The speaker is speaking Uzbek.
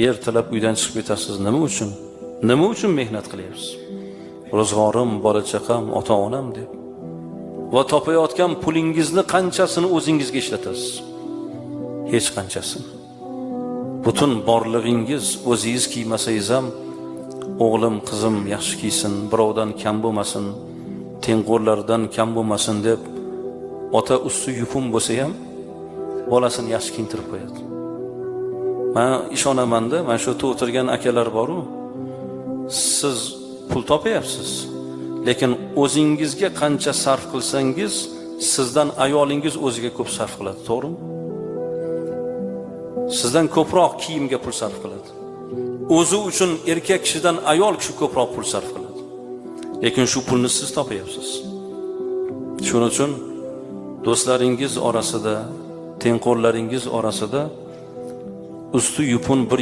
Ertalab uydan chiqib ketasiz, nima uchun? Nima uchun mehnat qilyapsiz? Ro'zg'orim, bola chaqam, ota onam deb. Va topayotgan pulingizni qanchasini o'zingizga ishlatasiz? Hech qanchasini. Butun borlig'ingiz, o'zingiz kiymasangiz ham, o'g'lim, qizim yaxshi kiysin, birovdan kam bo'lmasin, tengqurlaridan kam bo'lmasin deb, ota usti yupun bo'lsa ham, bolasini yaxshi kiyintirib qo'yadi. Man ishonamanda, mana shu yerda o'tirgan akalar boru, siz pul topayapsiz, lekin o'zingizga qancha sarf qilsangiz, sizdan ayolingiz o'ziga ko'p sarf qiladi, to'g'rimi? Sizdan ko'proq kiyimga pul sarf qiladi. O'zi uchun erkak kishidan ayol kishi ko'proq pul sarf qiladi. Lekin shu pulni siz topayapsiz. Shuning uchun do'stlaringiz orasida, tengqurlaringiz orasida usti yupun bir